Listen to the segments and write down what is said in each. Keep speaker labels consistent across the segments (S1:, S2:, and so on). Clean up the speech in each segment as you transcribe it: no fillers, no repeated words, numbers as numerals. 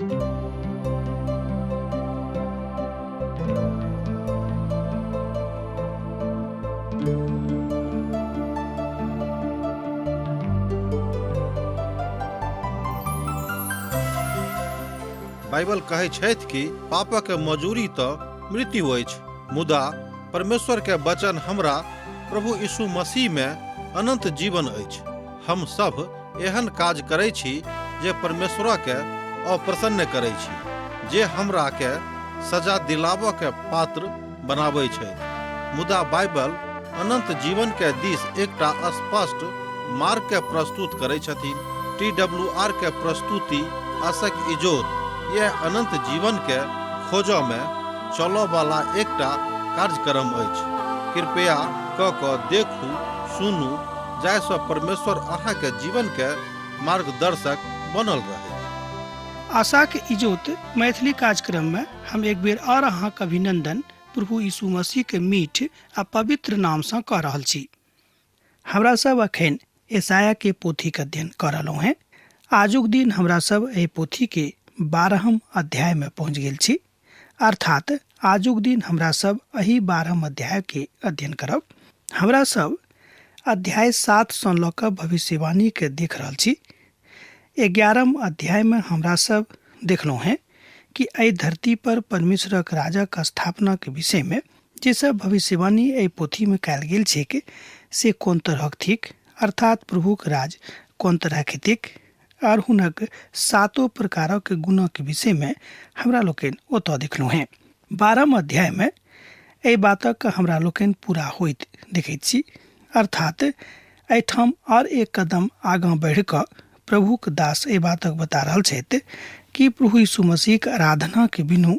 S1: Bible कहै छथि कि पापक मजूरी तऽ मृत्यु अछि, मुदा परमेश्वर के वचन हमरा प्रभु यीशु मसीह में अनंत जीवन अछि। हम सब एहन काज करै छी जे परमेश्वर के अप्रसन्न करै छी, जे हमरा के सजा दिलाबऽ के पात्र बनाबै छथि। मुदा बाइबल अनंत जीवन के दिस एकटा स्पष्ट मार्ग के प्रस्तुत करै छथिन। टी डब्ल्यू आर के प्रस्तुति आशक इजोत यह अनंत जीवन के खोजऽ में चलऽ वाला एकटा कार्यक्रम अछि। कृपया क कऽ देखू, सुनू, जाहिसँ परमेश्वर अहाँके जीवन के मार्गदर्शक बनल रहै।
S2: आशाक इजोत मैथिली कार्यक्रम में हम एक बेर और अहाँक अभिनंदन प्रभु यीशु मसीह के मीठ आ पवित्र नाम सँ कऽ रहल छी। हमरा सब अखन ईसाया के पोथी के अध्ययन कऽ रहलहुँ हेँ। आजुक दिन हमरा सब एहि पोथी के 12 अध्याय में पहुँच गेल छी, अर्थात आजुक दिन हमरा सब एहि 12 अध्याय के अध्ययन करब। हमरा सब अध्याय 7 सँ लऽ कऽ भविष्यवाणी के देख रहल छी। 11 अध्याय में हमरा सब देखलहुँ हेँ कि एहि धरती पर परमेश्वरक राजक स्थापना के विषय में जे सब भविष्यवाणी एहि पोथी में कयल गेल छैक से कोन तरहक थिक, अर्थात प्रभुक राज कोन तरहक हेतैक और हुनक सातो प्रकारक गुणक विषय में हमरा लोकनि ओतऽ देखलहुँ हेँ। 12 अध्याय में एहि बातक हमरा लोकनि पूरा होइत देखैत छी, अर्थात एहिठाम और एक कदम आगाँ बढ़ि कऽ प्रभुक दास एहि बातक बता रहल छथि कि प्रभु यीशु मसीहक आराधना के बिनु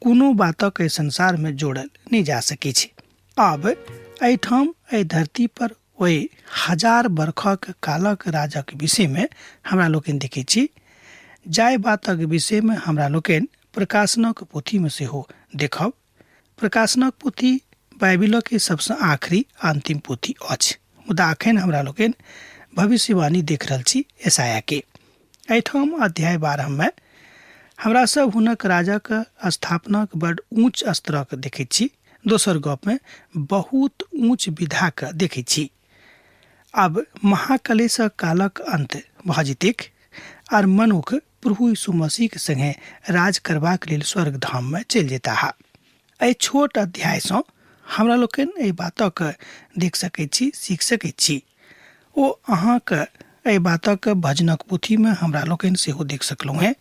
S2: कोनो बातक एहि संसार में जोड़ल नहि जा सकै छै। आब एहिठाम एहि धरती पर ओहि 1000 बरखक कालक राजक विषय में हमरा लोकनि देखै छी, जाहि बातक विषय में हमरा लोकनि प्रकाशनक पोथी में सेहो देखब। प्रकाशनक पोथी बाइबिलक सबसँ आखिरी अंतिम पोथी अछि, मुदा अखन हमरा लोकनि भविष्यवाणी देख रहल छी ईसाया के। एहिठाम अध्याय 12 में हमरा सब हुनक राजक स्थापनाक बड ऊँच स्तरक देखैत छी, दोसर गप में बहुत ऊँच विधाक देखैत छी। अब महाकलेश कालक अंत भऽ जेतैक आर मनुख प्रभु यीशु मसीह के संगे राज करबाक लेल स्वर्ग धाम में चलि जेताह। एहि छोट अध्याय सँ हमरा लोकनि एहि बातक देख सकैत छी, सीख सकैत छी। ओ अहाँक एहि बातक भजनक पोथी में हमरा लोकनि सेहो देख सकलहुँ हेँ,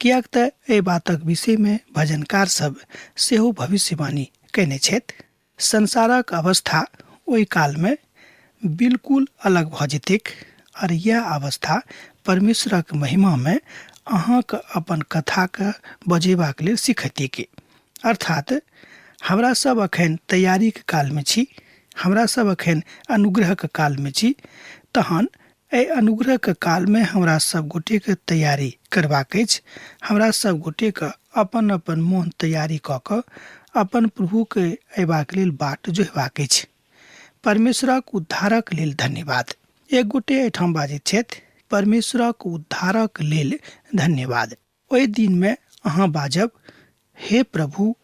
S2: किएक तऽ एहि बातक विषय में भजनकार सब सेहो भविष्यवाणी कयने छथि। संसारक अवस्था ओहि काल में बिल्कुल अलग भऽ जेतैक और यह अवस्था परमेश्वरक महिमा में अहाँक अपन कथाक बजेबाक लेल सिखेतैक। अर्थात हमरा सब अखन तैयारीक काल में छी, हमरा सब अखन अनुग्रहक काल में छी, तहन एहि अनुग्रहक काल में हमरा सब गोटेके तैयारी करबाक अछि। हमरा सब गोटेके अपन अपन मोन तैयारी कऽ कऽ अपन प्रभुके अयबाक लेल बाट जोहबाक अछि। परमेश्वरक उद्धारक लेल धन्यवाद। एक गोटे एहिठाम बाजैत छथि, परमेश्वरक उद्धारक लेल धन्यवाद। ओहि दिन में अहाँ बाजब, हे प्रभु,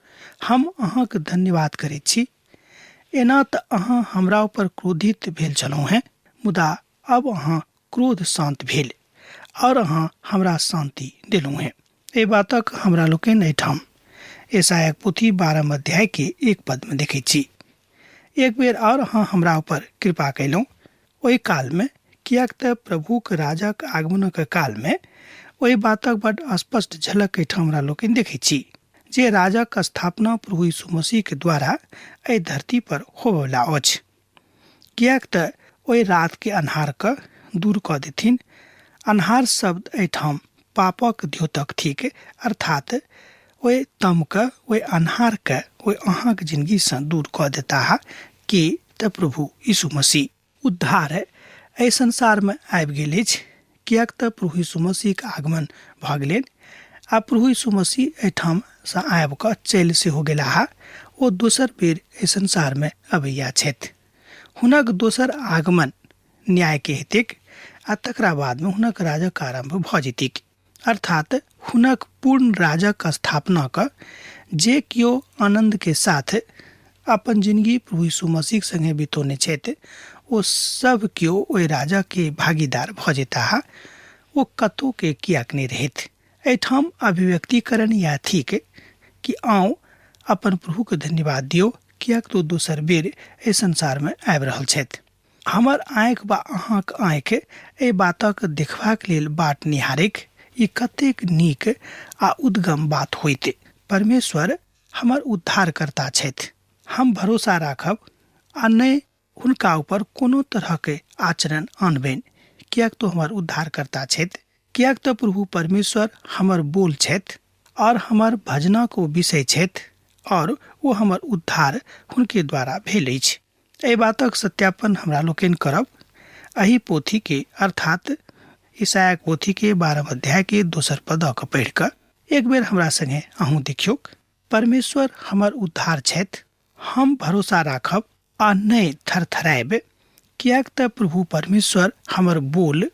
S2: हम अहाँक धन्यवाद करैत छी। एना तऽ अहाँ हमरा ऊपर क्रोधित भेल छलहुँ हेँ, मुदा अब अहाँ क्रोध शांत भेल और अहाँ हमरा शांति देलहुँ हेँ। एहि बातक हमरा लोकनि एहिठाम ईसायाक पोथी 12 अध्याय के 1 पद में देखैत छी। एक बेर और अहाँ हमरा ऊपर कृपा कयलहुँ ओहि काल में, किएक तऽ प्रभुक राजक आगमनक काल में ओहि बातक बड स्पष्ट झलक एहिठाम हमरा लोकनि देखैत छी जे राजक स्थापना प्रभु यीशु मसीह के द्वारा एहि धरती पर होबयवला अछि। किएक तऽ ओहि रात के अन्हार के दूर कऽ देथिन। अन्हार शब्द एहिठाम पापक द्योतक थिक, अर्थात ओहि तम के, ओहि अन्हार के, ओहि अहाँक जिंदगी सँ दूर कऽ देताह कि तऽ प्रभु यीशु मसीह। उद्धार एहि संसार में आबि गेल अछि, किएक तऽ प्रभु यीशु मसीहक आगमन भऽ गेलनि आ प्रभु यीशु मसीह एहिठाम सँ आबि कऽ चलि सेहो गेलाह। ओ दोसर बेर एहि संसार में अबैया छथि। हुनक दोसर आगमन न्याय के हेतैक आ तकरा बाद में हुनक राजक आरंभ भऽ जेतैक। अर्थात हुनक पूर्ण राजक स्थापना कऽ जे केओ आनन्द के साथ अपन जिंदगी प्रभु यीशु मसीह संगे बितौने छथि, ओ सब केओ ओहि राजा के भागीदार भऽ जेताह, ओ कतहु के किएक नहि रहथि। एहिठाम अभिव्यक्तिकरण इएह थिक कि आउ अपन प्रभुके धन्यवाद दियौ, किएक तऽ ओ दोसर बेर एहि संसारमे आबि रहल छथि। हमर आँखि वा अहाँक आँखि एहि बातक देखबाक लेल बाट निहारिक ई कतेक नीक आ उद्गम बात होइत। परमेश्वर हमर उद्धारकर्ता छथि, हम भरोसा राखब आ नहि हुनका ऊपर कोनो तरहके आचरण आनबनि, किएक तऽ हमर उद्धारकर्ता छथि, किएक तऽ प्रभु परमेश्वर हमर बोल छथि और हमर भजनक ओ विषय छथि और ओ हमर उद्धार हुनके द्वारा भेल अछि। एहि बातक सत्यापन हमरा लोकनि करब एहि पोथीके अर्थात ईसायाक पोथीके 12 अध्यायके दोसर पदक पढ़ि कऽ एक बेर हमरा संगे अहूँ देखियौक। परमेश्वर हमर उद्धार छथि, हम भरोसा राखब आ नहि थरथरायब, किएक तऽ प्रभु परमेश्वर हमर बोल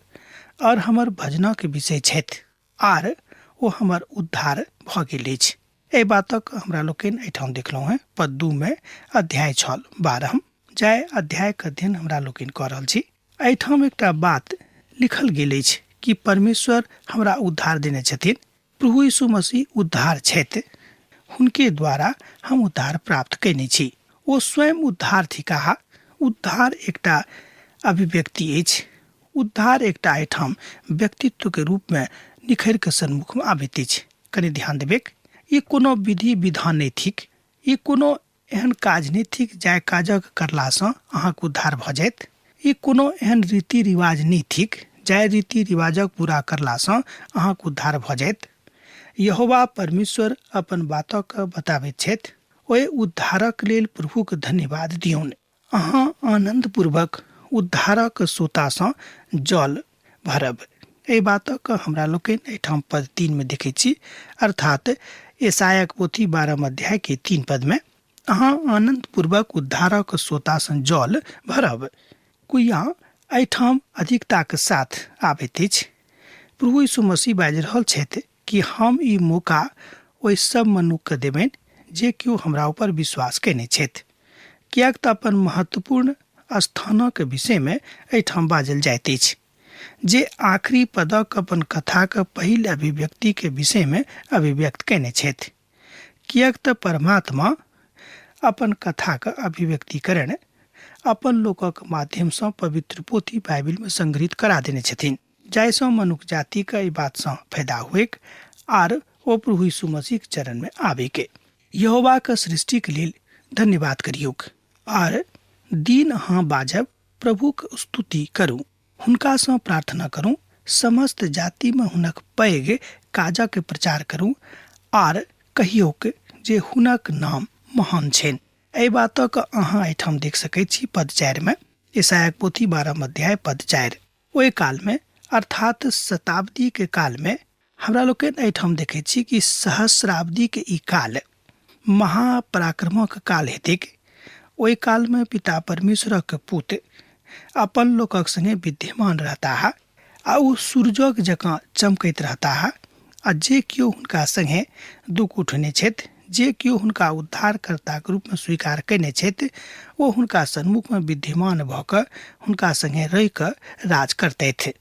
S2: और हमर भजनक विषय छथि आर ओ हमर उद्धार भऽ गेल अछि। एहि बातक हमरा लोकनि एहिठाम देखलहुँ हेँ पद 2 मे अध्याय छल 12, जाहि अध्यायक अध्ययन हमरा लोकनि कऽ रहल छी। एहिठाम एकटा बात लिखल गेल अछि कि परमेश्वर हमरा उद्धार देने छथिन। प्रभु यीशु मसीह उद्धार छथि, हुनके द्वारा हम उद्धार प्राप्त कयने छी। ओ स्वयं उद्धार थिकाह। उद्धार एकटा अभिव्यक्ति अछि। उद्धार एकटा एहिठाम व्यक्तित्व के रूप में निखरि के सन्मुख में आबैत अछि। कनि ध्यान देबेक, ई कोनो विधि विधान नहि थिक, ई कोनो एहन काज नहि थिक जाहि काजक करलासँ अहाँके उद्धार भऽ जायत। ई कोनो एहन रीति रिवाज नहि थिक जाहि रीति रिवाजक पूरा करलासँ अहाँके उद्धार भऽ जायत। यहोवा परमेश्वर अपन बातक बताबैत छथि, ओहि उद्धारक लेल प्रभुके धन्यवाद दियौन। अहाँ आनन्दपूर्वक उद्धारक सोतासँ जल भरब। एहि बातक हमरा लोकनि एहिठाम पद 3 मे देखैत छी, अर्थात ईसायाक पोथी 12 अध्याय के 3 पद में अहाँ आनन्दपूर्वक उद्धारक सोतासँ जल भरब। कुइया एहिठाम अधिकताक साथ आबैत अछि। प्रभु यीशु मसीह बाजि रहल छथि कि हम ई मौका ओहि सब मनुक्खके देबनि जे केओ हमरा ऊपर विश्वास कयने छथि, किएक तऽ अपन महत्वपूर्ण स्थानक विषयमे एहिठाम बाजल जाइत अछि जे आखिरी पदक अपन कथाक पहिल अभिव्यक्तिके विषयमे अभिव्यक्त कयने छथि, किएक तऽ परमात्मा अपन कथाक अभिव्यक्तिकरण अपन लोकक माध्यमसँ पवित्र पोथी बाइबिलमे संग्रहित करा देने छथिन, जाहिसँ मनुख जातिके एहि बातसँ फायदा होइक आर ओ प्रभु यीशु मसीहक चरणमे आबैके। यहोवाक सृष्टिके लेल धन्यवाद करियौक आर दिन अहाँ बाजब प्रभुक स्तुति करू, हुनकासँ प्रार्थना करू, समस्त जातिमे हुनक पैघ काजक प्रचार करू आर कहियौक जे हुनक नाम महान छनि। एहि बातक अहाँ एहिठाम देख सकैत छी पद 4 मे, ईसायाक पोथी 12 अध्याय पद 4। ओहि कालमे अर्थात शताब्दीके कालमे हमरा लोकनि एहिठाम देखैत छी कि सहस्राब्दीके ई काल महापराक्रमक काल हेतैक। ओहि कालमे पिता परमेश्वरक पुत अपन लोकक संगे विद्यमान रहताह आ ओ सूरजक जकाँ चमकैत रहताह आ जे केओ हुनका संगे दुख उठेने छथि, जे केओ हुनका उद्धारकर्ताक रूपमे स्वीकार कयने छथि, ओ हुनका सन्मुखमे विद्यमान भऽ कऽ हुनका संगे रहि कऽ राज करतथि।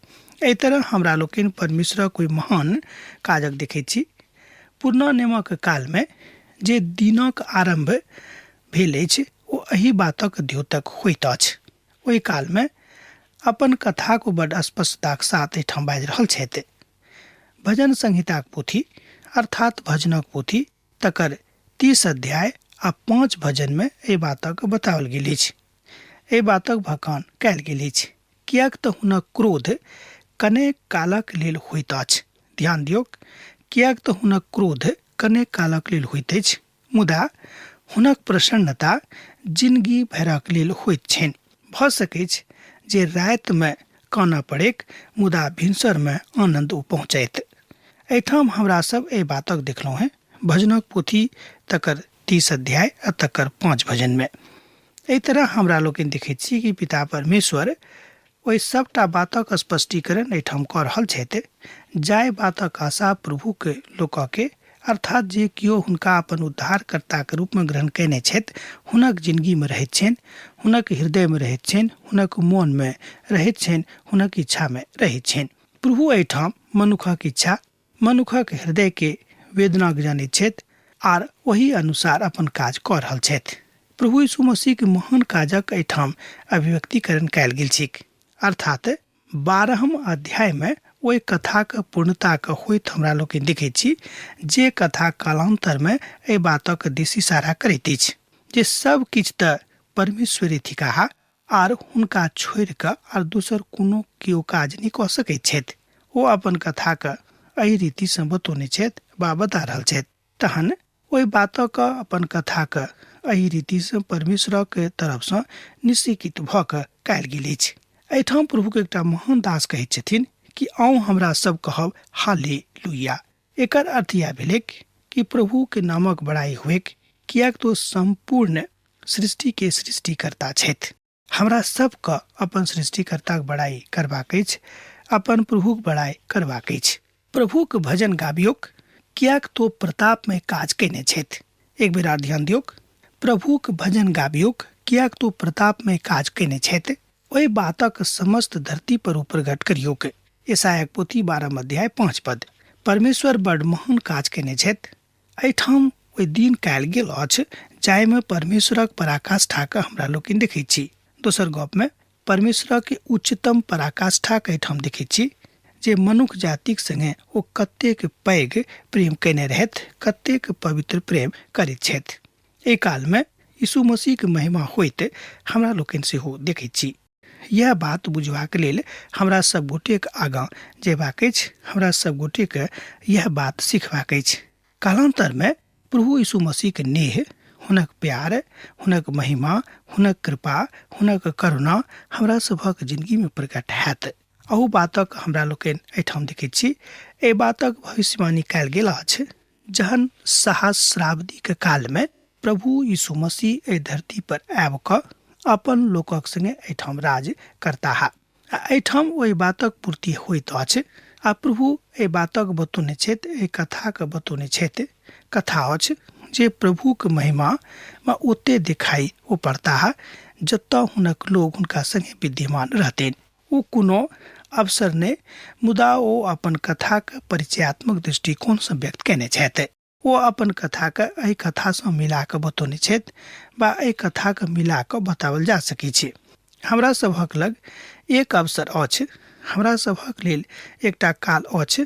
S2: एहि तरह हमरा लोकनि परमेश्वरक ओहि महान काजक देखैत छी। पुरना नियमक कालमे जे दिनक आरम्भ भेल अछि ओ एहि बातक द्योतक होइत अछि। ओहि कालमे अपन कथाक ओ बड्ड स्पष्टताक साथ एहिठाम बाजि रहल छथि। भजन संहिताक पोथी अर्थात भजनक पोथी तकर 30 अध्याय आ 5 भजनमे एहि बातक बताओल गेल अछि। एहि बातक भकान कयल गेल अछि, किएक तऽ हुनक क्रोध कनेक कालक लेल होइत अछि। ध्यान दियौक, किएक तऽ हुनक क्रोध कनेक कालक लेल होइत अछि, मुदा हुनक प्रसन्नता जिनगी भरक लेल होइत छनि। भऽ सकैछ जे रातिमे कानऽ पड़ैक, मुदा भिनसरमे आनन्द ओ पहुँचैत। एहिठाम हमरा सब एहि बातक देखलहुँ हेँ भजनक पोथी तकर 30 अध्याय आ तकर 5 भजनमे। एहि तरह हमरा लोकनि देखैत छी कि पिता परमेश्वर ओहि सभटा बातक स्पष्टीकरण एहिठाम कऽ रहल छथि, जाहि बातक आशा प्रभुके लोकके अर्थात जे केओ हुनका अपन उद्धारकर्ताके रूपमे ग्रहण कयने छथि हुनक जिंदगीमे रहैत छनि, हुनक हृदयमे रहैत छनि, हुनक मोनमे रहैत छनि, हुनक इच्छामे रहैत छनि। प्रभु एहिठाम मनुखक इच्छा, मनुखक हृदयके वेदनाक जानैत छथि आर ओहि अनुसार अपन काज कऽ रहल छथि। प्रभु यीशु मसीहके महान काजक एहिठाम अभिव्यक्तिकरण कयल गेल छैक। अर्थात 12 अध्यायमे ओहि कथाक पूर्णताक होइत हमरा लोकनि देखैत छी, जे कथा कालान्तरमे एहि बातक दिस इशारा करैत अछि जे सब किछु तऽ परमेश्वरे थिकाह आर हुनका छोड़ि कऽ आर दोसर कोनो केओ काज नहि कऽ सकैत छथि। ओ अपन कथाक एहि रीतिसँ बतौने छथि वा बता रहल छथि। तहन ओहि बातक अपन कथाक एहि रीतिसँ परमेश्वरक तरफसँ निश्चित भऽ कऽ कयल गेल अछि। एहिठाम प्रभुके एकटा महान दास कहैत छथिन कि आउ हमरा सब कहब हालेलुया। एकर अर्थ इएह भेलैक कि प्रभुके नामक बड़ाई हुएक, किएक तो सम्पूर्ण सृष्टिके सृष्टिकर्ता छथि। हमरा सबके अपन सृष्टिकर्ताक बड़ाई करबाक अछि, अपन प्रभुक बड़ाई करबाक अछि। प्रभुक भजन गाबियोक, किएक तो प्रतापमे काज कयने छथि। एक बेर आर ध्यान दियौक, प्रभुक भजन गाबियोक, किएक तो प्रतापमे काज कयने छथि। ओहि बातक समस्त धरती पर ओ प्रकट करियोक। यशायाक पोथी 12 अध्याय 5 पद। परमेश्वर बड महान काज कयने छथि। एहिठाम ओहि दिन कयल गेल अछि जाहिमे परमेश्वरक पराकाष्ठाके हमरा लोकनि देखैत छी। दोसर गपमे परमेश्वरक उच्चतम पराकाष्ठाके एहिठाम देखैत छी जे मनुख जातिक संगे ओ कतेक पैघ प्रेम कयने रहथि, कतेक पवित्र प्रेम करैत छथि। एहि कालमे यीशु मसीहके महिमा होइत हमरा लोकनि सेहो देखैत छी। यह बात बुझबाक लेल हमरा सब गोटेक आगाँ जेबाक अछि, हमरा सब गोटेक यह बात सिखबाक अछि। कालान्तरमे प्रभु यीशु मसीहके नेह, हुनक प्यार, हुनक महिमा, हुनक कृपा, हुनक करुणा हमरा सभक जिंदगीमे प्रकट हैत। अहू बातक हमरा लोकनि एहिठाम देखैत छी। एहि बातक भविष्यवाणी कयल गेल अछि जहन सहस्राब्दीके कालमे प्रभु यीशु मसीह एहि धरती पर आबि कऽ अपन लोकक संगे एहिठाम राज करताह। आ एहिठाम ओहि बातक पूर्ति होइत अछि। आ प्रभु एहि बातक बतौने छथि, एहि कथाके बतौने छथि। कथा अछि जे प्रभुक महिमा ओते देखाइ ओ पड़ताह जतऽ हुनक लोग हुनका संगे विद्यमान रहथिन। ओ कोनो अवसर नहि, मुदा ओ अपन कथाक परिचयात्मक दृष्टिकोणसँ व्यक्त कयने छथि। ओ अपन कथाके एहि कथासँ मिला कऽ बतौने छथि वा एहि कथाके मिला कऽ बताओल जा सकै छै। हमरा सभक लग एक अवसर अछि, हमरा सभक लेल एकटा काल अछि,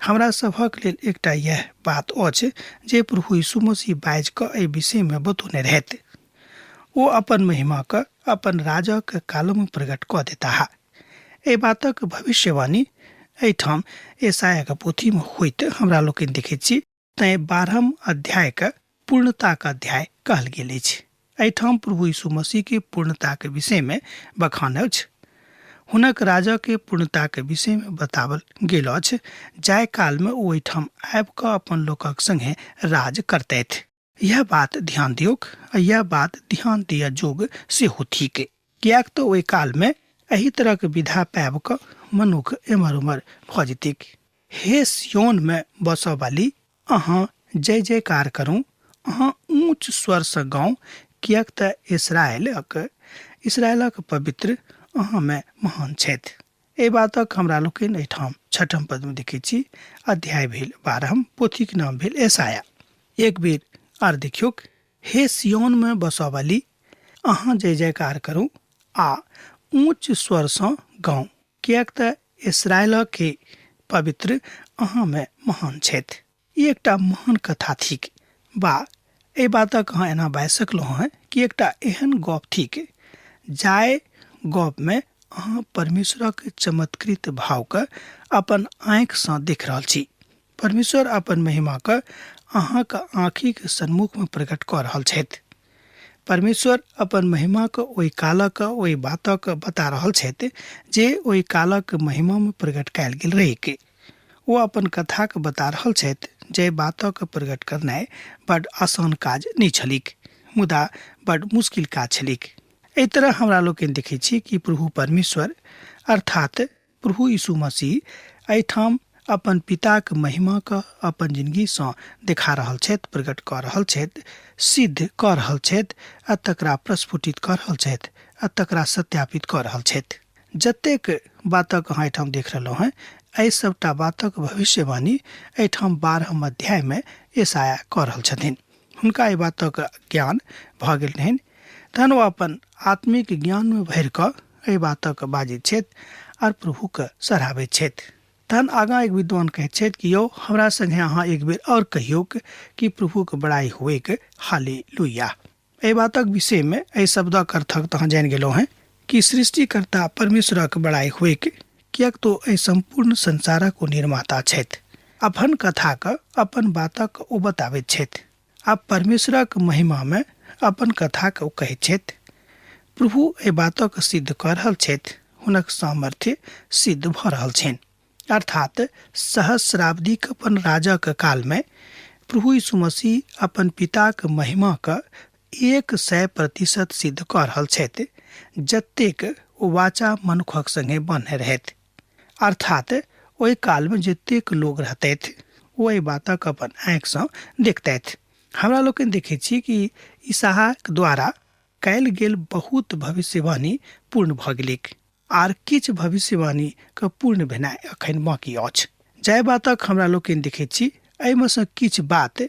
S2: हमरा सभक लेल एकटा यह बात अछि जे प्रभु यीशु मसीह बाजि कऽ एहि विषयमे बतौने रहथि। ओ अपन महिमाके अपन राजक कालमे प्रकट कऽ देताह। एहि बातक भविष्यवाणी एहिठाम यशायाक पोथीमे होइत हमरा लोकनि देखैत छी। तैँ 12 अध्यायके पूर्णताक अध्याय कहल गेल अछि। एहिठाम प्रभु यीशु मसीहके पूर्णताके विषयमे बखान अछि। हुनक राजाके पूर्णताके विषयमे बताओल गेल अछि, जाहि कालमे ओ एहिठाम आबि कऽ अपन लोकक संगे राज करतथि। यह बात ध्यान दियौक आ यह बात ध्यान दिअ जोग सेहो थिक, किएक तऽ ओहि कालमे एहि तरहक विधा पाबि कऽ मनुख एम्हर ओम्हर भऽ जेतैक। हे सियोनमे बसऽ वाली, अहाँ जय जयकार करू, अहाँ ऊँच स्वरसँ गाउ, किएक तऽ इसराइलक पवित्र अहाँमे महान छथि। एहि बातक हमरा लोकनि एहिठाम 6 पदमे देखैत छी। अध्याय भेल 12, पोथीक नाम भेल यशाया। एक बेर आर देखियौक, हे सियोनमे बसऽ वाली, अहाँ जय जयकार करू आ ऊँच स्वरसँ गाउ, किएक तऽ इसराइलके पवित्र अहाँमे महान छथि। ई एकटा महान कथा थिक वा एहि बातक अहाँ एना बाजि सकलहुँ हँ कि एकटा एहन गप थिक जाहि गपमे अहाँ परमेश्वरक चमत्कृत भावके अपन आँखिसँ देख रहल छी। परमेश्वर अपन महिमाके अहाँके आँखिक सन्मुखमे प्रकट कऽ रहल छथि। परमेश्वर अपन महिमाके ओहि कालक ओहि बातक बता रहल छथि जे ओहि कालक महिमामे प्रकट कयल गेल रहैक। ओ अपन कथाके बता रहल छथि जे बातक प्रकट करनाइ बड आसान काज नहि छलैक, मुदा बड मुश्किल काज छलैक। एहि तरह हमरा लोकनि देखै छी कि प्रभु परमेश्वर अर्थात प्रभु यीशु मसीह एहिठाम अपन पिताक महिमाके अपन जिनगीसँ देखा रहल छथि, प्रकट कऽ रहल छथि, सिद्ध कऽ रहल छथि आ तकरा प्रस्फुटित कऽ रहल छथि आ तकरा सत्यापित कऽ रहल छथि। जतेक बातक अहाँ एहिठाम देख रहलहुँ हेँ, एहि सभटा बातक भविष्यवाणी एहिठाम 12 अध्यायमे यशायाह कऽ रहल छथिन। हुनका एहि बातक ज्ञान भऽ गेल रहनि, तहन ओ अपन आत्मिक ज्ञानमे भरि कऽ एहि बातक बाजैत छथि आर प्रभुके सराहबैत छथि। तहन आगाँ एक विद्वान कहैत छथि कि यौ हमरा संगे अहाँ एक बेर आओर कहियौक कि प्रभुके बड़ाइ होइक, हालेलुया। एहि बातक विषयमे एहि शब्दक अर्थक तऽ अहाँ जानि गेलहुँ हेँ कि सृष्टिकर्ता परमेश्वरक बड़ाइ होइक, किएक तऽ एहि सम्पूर्ण संसारक ओ निर्माता छथि। अपन कथाक अपन बातक ओ बताबैत छथि आ परमेश्वरक महिमामे अपन कथाक ओ कहैत छथि। प्रभु एहि बातक सिद्ध कऽ रहल छथि, हुनक सामर्थ्य सिद्ध भऽ रहल छनि। अर्थात सहस्राब्दीक अपन राजक कालमे प्रभु यीशु मसीह अपन पिताक महिमाक 100% सिद्ध कऽ रहल छथि, जतेक ओ वाचा मनुखक संगे बान्हने रहथि। अर्थात ओहि कालमे जतेक लोग रहतथि ओ एहि बातक अपन आँखिसँ देखतथि। हमरा लोकनि देखै छी कि ईसाहक द्वारा कयल गेल बहुत भविष्यवाणी पूर्ण भऽ गेलैक आर किछु भविष्यवाणीके पूर्ण भेनाइ एखन बाँकी अछि। जाहि बातक हमरा लोकनि देखैत छी एहिमे सँ किछु बात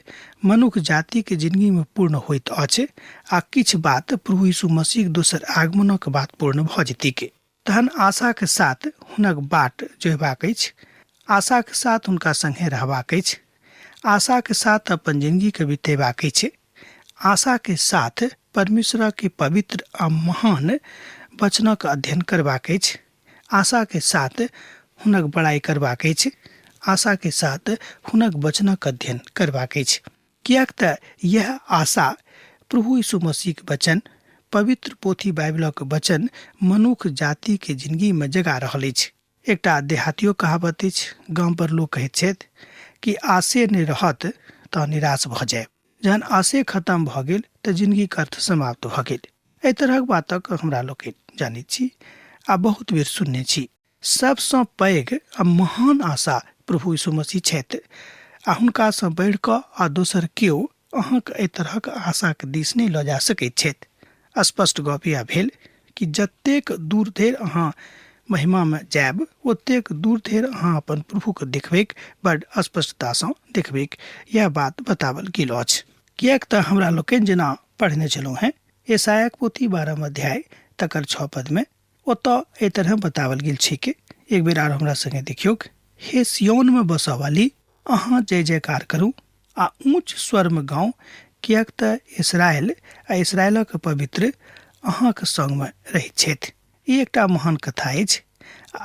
S2: मनुख जातिके जिनगीमे पूर्ण होइत अछि आ किछु बात प्रभु यीशु मसीहक दोसर आगमनक बाद पूर्ण भऽ जेतैक। तहन आशाके साथ हुनक बाट जोहबाक अछि, आशाके साथ हुनका संगे रहबाक अछि, आशाके साथ अपन जिनगीके बितेबाक अछि, आशाके साथ परमेश्वरके पवित्र आ महान वचनक अध्ययन करबाक अछि, आशाके साथ हुनक बड़ाइ करबाक अछि, आशाके साथ हुनक वचनक अध्ययन करबाक अछि। किएक तऽ यह आशा प्रभु यीशु मसीहक वचन, पवित्र पोथी बाइबलक वचन मनुख जातिके जिनगीमे जगा रहल अछि। एकटा देहातियो कहावत अछि, गाम पर लोक कहैत छथि कि आशे नहि रहत तऽ निराश भऽ जायब। जहन आशे खत्म भऽ गेल तऽ जिनगीक अर्थ समाप्त भऽ गेल। एहि तरहक बातक हमरा लोकनि जानैत छी आ बहुत बेर सुनने छी। सबसँ पैघ आ महान आशा प्रभु यीशु मसीह छथि आ हुनकासँ बढ़ि कऽ आ दोसर केओ अहाँके एहि तरहक आशाके दिस नहि लऽ जा सकैत छथि। स्पष्ट गप इएह भेल कि जतेक दूर धरि अहाँ महिमामे जायब ओतेक दूर धरि अहाँ अपन प्रभुके देखबैक, बड स्पष्टतासँ देखबैक, इएह बात बताओल गेल अछि। किएक तऽ हमरा लोकनि जेना पढ़ने छलहुँ हेँ यशायाक पोथी 12 अध्याय तकर 6 पदमे ओतऽ एहि तरह बताओल गेल छै कि एक बेर आर हमरा संगे देखियौक। हे सियोनमे बसऽ वाली, अहाँ जय जयकार करू आ ऊँच स्वरमे गाउ, किएक तऽ इसराइल आ इसराइलक पवित्र अहाँक संगमे रहैत छथि। ई एकटा महान कथा अछि।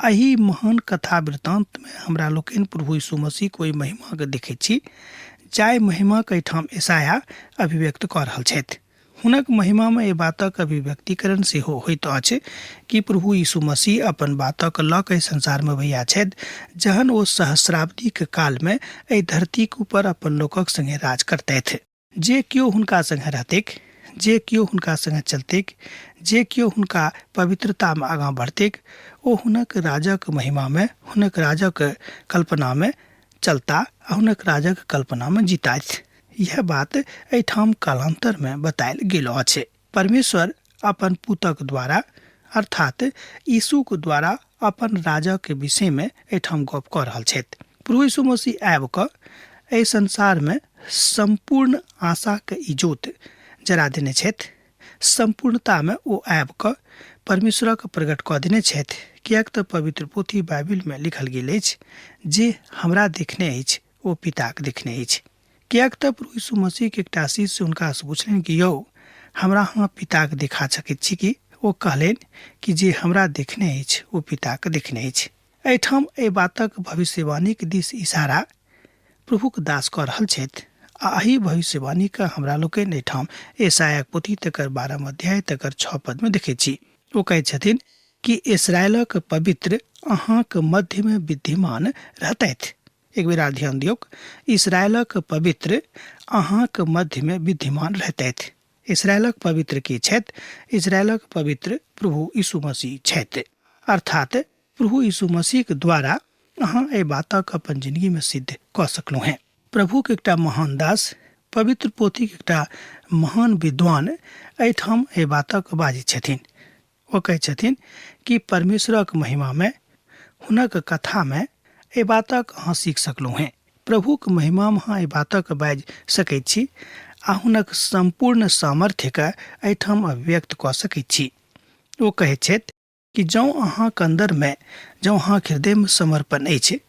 S2: एहि महान कथा वृत्तान्तमे हमरा लोकनि प्रभु यीशु मसीहक ओहि महिमाके देखैत छी जाहि महिमाके एहिठाम यशायाह अभिव्यक्त कऽ रहल छथि। हुनक महिमामे एहि बातक अभिव्यक्तिकरण सेहो होइत अछि कि प्रभु यीशु मसीह अपन बातक लऽ कऽ एहि संसारमे भैया छथि, जहन ओ सहस्राब्दीक कालमे एहि धरतीक ऊपर अपन लोकक संगे राज करतथि। जे केओ हुनका संगे रहतैक, जे केओ हुनका संगे चलतैक, जे केओ हुनका पवित्रतामे आगाँ बढ़तैक, ओ हुनक राजक महिमामे, हुनक राजक कल्पनामे चलता आ हुनक राजक कल्पनामे जीतथि। यह बात एहिठाम कालांतरमे बतायल गेल अछि। परमेश्वर अपन पुतक द्वारा अर्थात यीशुक द्वारा अपन राजाके विषयमे एहिठाम गप कऽ रहल छथि। प्रभु यीशु मसीह आबि कऽ एहि संसारमे सम्पूर्ण आशाके इजोत जरा देने छथि। सम्पूर्णतामे ओ आबि कऽ परमेश्वरक प्रकट कऽ देने छथि, किएक तऽ पवित्र पोथी बाइबिलमे लिखल गेल अछि, जे हमरा देखने अछि ओ पिताके देखने अछि। किएक तऽ प्रभु यीशु मसीहके एकटा शिष्य हुनकासँ पुछलनि कि यौ हमरा अहाँ पिताके देखा सकैत छी कि? ओ कहलनि कि जे हमरा देखने अछि ओ पिताके देखने अछि। एहिठाम एहि बातक भविष्यवाणीक दिस इशारा प्रभुक दास कऽ रहल छथि आ एहि भविष्यवाणीके हमरा लोकनि एहिठाम यशायाक पोथी तकर 12 अध्याय तकर 6 पदमे देखैत छी। ओ कहैत छथिन कि इसराइलक पवित्र अहाँक मध्यमे विद्यमान रहतथि। एक बेर आर ध्यान दियौक, इसराइलक पवित्र अहाँक मध्यमे विद्यमान रहतथि। इसराइलक पवित्र के छथि? इसराइलक पवित्र प्रभु यीशु मसीह छथि। अर्थात प्रभु यीशु मसीहके द्वारा अहाँ एहि बातक अपन जिंदगीमे सिद्ध कऽ सकलहुँ हेँ। प्रभुके एकटा महान दास, पवित्र पोथीके एकटा महान विद्वान एहिठाम एहि बातक बाजै छथिन। ओ कहै छथिन कि परमेश्वरक महिमामे हुनक कथामे एहि बातक अहाँ सीख सकलहुँ हेँ। प्रभुक महिमामे अहाँ एहि बातक बाजि सकैत छी आ हुनक सम्पूर्ण सामर्थ्यके एहिठाम अभिव्यक्त कऽ सकैत छी। ओ कहैत छथि कि जँ अहाँक अन्दरमे, जँ अहाँक हृदयमे समर्पण अछि,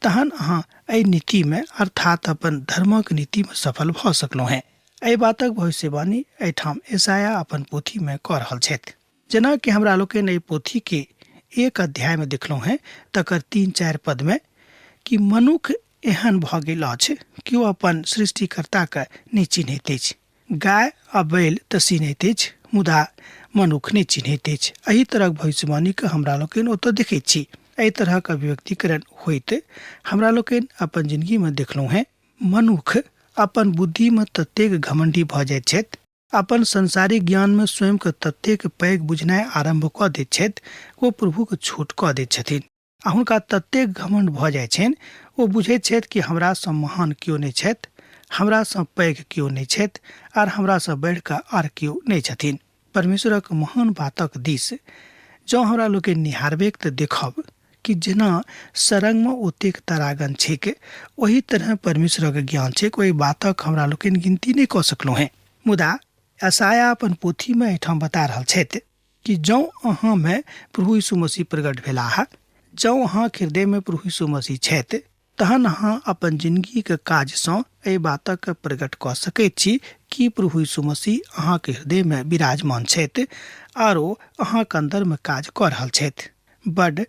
S2: तहन अहाँ एहि नीतिमे अर्थात अपन धर्मक नीतिमे सफल भऽ सकलहुँ हेँ। एहि बातक भविष्यवाणी एहिठाम ईसाया अपन पोथीमे कऽ रहल छथि। जेनाकि हमरा लोकनि एहि पोथीके एक अध्यायमे देखलहुँ हेँ, तकर 3-4 पदमे कि मनुख एहन भऽ गेल अछि कि ओ अपन सृष्टिकर्ताके नहि चिन्हैत अछि। गाय आ बैल तऽ चिन्हैत अछि, मुदा मनुख नहि चिन्हैत अछि। एहि तरहक भविष्यवाणीके हमरा लोकनि ओतऽ देखैत छी। एहि तरहक अभिव्यक्तिकरण होइत हमरा लोकनि अपन जिंदगीमे देखलहुँ हेँ। मनुख अपन बुद्धिमे ततेक घमण्डी भऽ जाइत छथि, अपन संसारिक ज्ञानमे स्वयंके ततेक पैघ बुझनाइ आरम्भ कऽ दैत छथि, ओ प्रभुके छोट कऽ दैत छथिन आ हुनका ततेक घमण्ड भऽ जाइ छनि, ओ बुझैत छथि कि हमरासँ महान केओ नहि छथि, हमरासँ पैघ केओ नहि छथि आर हमरासँ बढ़ि कऽ आर केओ नहि छथिन। परमेश्वरक महान बातक दिस जँ हमरा लोकनि निहारबैक तऽ देखब कि जेना सरंगमे ओतेक तरागन छैक, ओही तरह परमेश्वरक ज्ञान छैक। ओहि बातक हमरा लोकनि गिनती नहि कऽ सकलहुँ हेँ। मुदा यशायाह अपन पोथीमे एहिठाम बता रहल छथि कि जँ अहाँमे प्रभु यीशु मसीह प्रकट भेलाह, जँ अहाँक हृदयमे प्रभु यीशु मसीह छथि, तहन अहाँ अपन जिंदगीके काजसँ एहि बातक प्रकट कऽ सकैत छी कि प्रभु यीशु मसीह अहाँके हृदयमे विराजमान छथि आर ओ अहाँके अन्दरमे काज कऽ रहल छथि। बड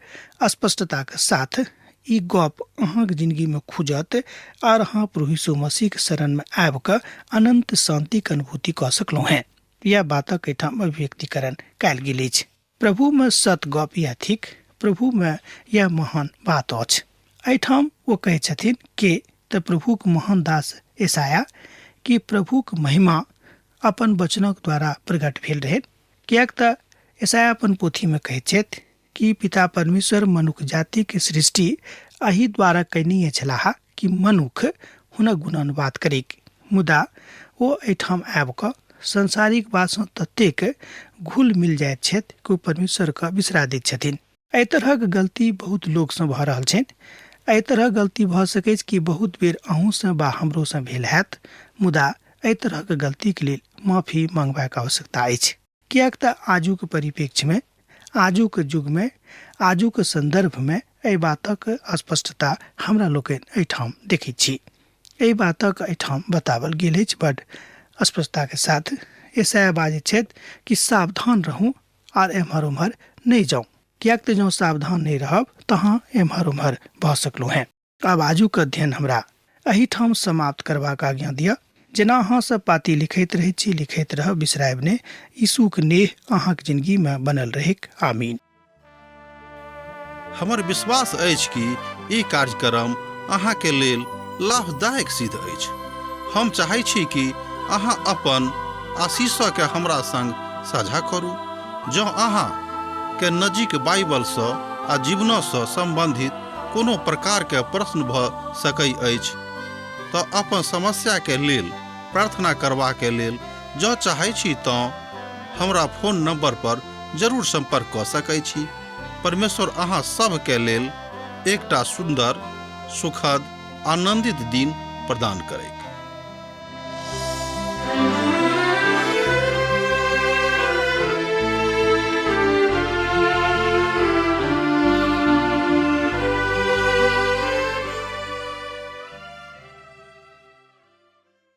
S2: स्पष्टताके साथ ई गप अहाँके जिंदगीमे खुजत आर अहाँ प्रभु यीशु मसीहके शरणमे आबि कऽ अनन्त शान्तिके अनुभूति कऽ सकलहुँ हेँ। यैह बातक एहिठाम अभिव्यक्तिकरण कयल गेल अछि। प्रभुमे सत गप यैह थिक, प्रभुमे यैह महान बात अछि। एहिठाम ओ कहै छथिन के तऽ प्रभुक महान दास ईसाया कि प्रभुक महिमा अपन वचनक द्वारा प्रकट भेल रहै, किएक तऽ ईसाया अपन पोथीमे कहैत छथि कि पिता परमेश्वर मनुख जातिके सृष्टि एहि द्वारा कयने छलाह कि मनुख हुनक गुणानुवाद करैक, मुदा ओ एहिठाम आबि कऽ सांसारिक बातसँ ततेक घुल मिल जाइत छथि कि ओ परमेश्वरके बिसरा दैत छथिन। एहि तरहक गलती बहुत लोकसँ भऽ रहल छनि। एहि तरहक गलती भऽ सकैछ कि बहुत बेर अहूँसँ वा हमरोसँ भेल हैत, मुदा एहि तरहक गलतीके लेल माफी मांगबाक आवश्यकता अछि, किएक तऽ आजुक परिप्रेक्ष्यमे, आजुक युगमे, आजुक सन्दर्भमे एहि बातक स्पष्टता हमरा लोकनि एहिठाम देखैत छी। एहि बातक एहिठाम बताओल गेल अछि बड स्पष्टताके साथ। ईसाया बाजैत छथि कि सावधान रहू आर एम्हर ओम्हर नहि जाउ, किएक तऽ जँ सावधान नहि रहब तहाँ एम्हर ओम्हर भऽ सकलहुँ हेँ। आब आजुक अध्ययन हमरा एहिठाम समाप्त करबाक आज्ञा दिअ। जेना अहाँ सब पाती लिखैत रहैत छी, लिखैत रहब, बिसरायब नहि। यीशुक नेह अहाँक जिंदगीमे बनल रहैक। आमीन।
S1: हमर विश्वास अछि कि ई कार्यक्रम अहाँके लेल लाभदायक सिद्ध अछि। हम चाहै छी कि अहाँ अपन आशीषके हमरा संग साझा करू। जँ अहाँ के नजीक बाइबलसँ आ जीवनसँ सम्बन्धित कोनो प्रकारके प्रश्न भऽ सकै अछि तऽ अपन समस्याके लेल प्रार्थना करबाके लेल जँ चाहै छी तँ हमरा फोन नंबर पर जरूर संपर्क कऽ सकै छी। परमेश्वर अहाँ सभके लेल एकटा सुन्दर, सुखद, आनंदित दिन प्रदान करैक।